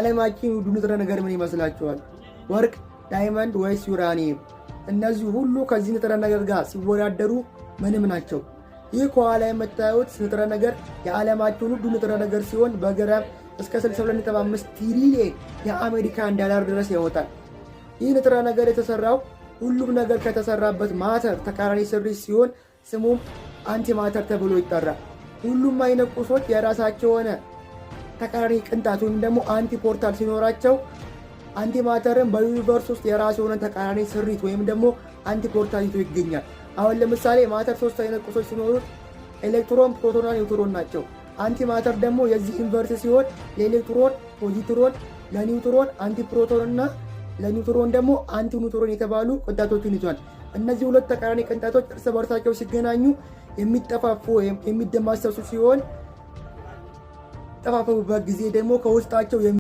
የዓለማችን ውዱ ንጥረ ነገር ምን ይመስላችኋል? ወርቅ፣ diamond ወይስ ዩራኒየም? እነዚህ ሁሉ ከዚህ ንጥረ ነገር ጋር ሲወዳደሩ ምንም ናቸው። ይህ ከኋላ የምታዩት ንጥረ ነገር የዓለማችን ውዱ ንጥረ ነገር ሲሆን በግራም እስከ 62.5 ትሪሊየን የአሜሪካን ዶላር ድረስ ያወጣል። ይህ ንጥረ ነገር የተሰራው ሁሉም ነገር ከተሰራበት matter ተቃራኒ ስሪት ሲሆን ስሙም antimatter ተብሎ ይጠራል። ሁሉም አይነት ቁሶች የራሳቸው የሆነ ተቃራኒ ቅንጣት ወይም ደግሞ antiparticle ሲኖራቸው antimatter ን በ universe ውስጥ የራሱ የሆነ ተቃራኒ ስሪት ወይም ደግሞ antiparticle ይዞ ይገኛል። አሁን ለምሳሌ matter ሶስት አይነት ቁሶች ሲኖሩት ኤሌክትሮን፣ ፕሮቶንና ኒውትሮን ናቸው። Antimatter ደግሞ የዚህ inverse ሲሆን ለኤሌክትሮን ፖዚትሮን፣ ለኒውትሮን antiproton እና ለኒውትሮን ደግሞ antineutron የተባሉ ቅንጣቶችን ይዟል። እነዚህ ሁለት ተቃራኒ ቅንጣቶች እርስ በርሳቸው ሲገናኙ የሚጠፋፉ ወይም የሚደማሰሱ ሲሆን ጠፋፈቡበት ጊዜ ደግሞ ከውስጣቸው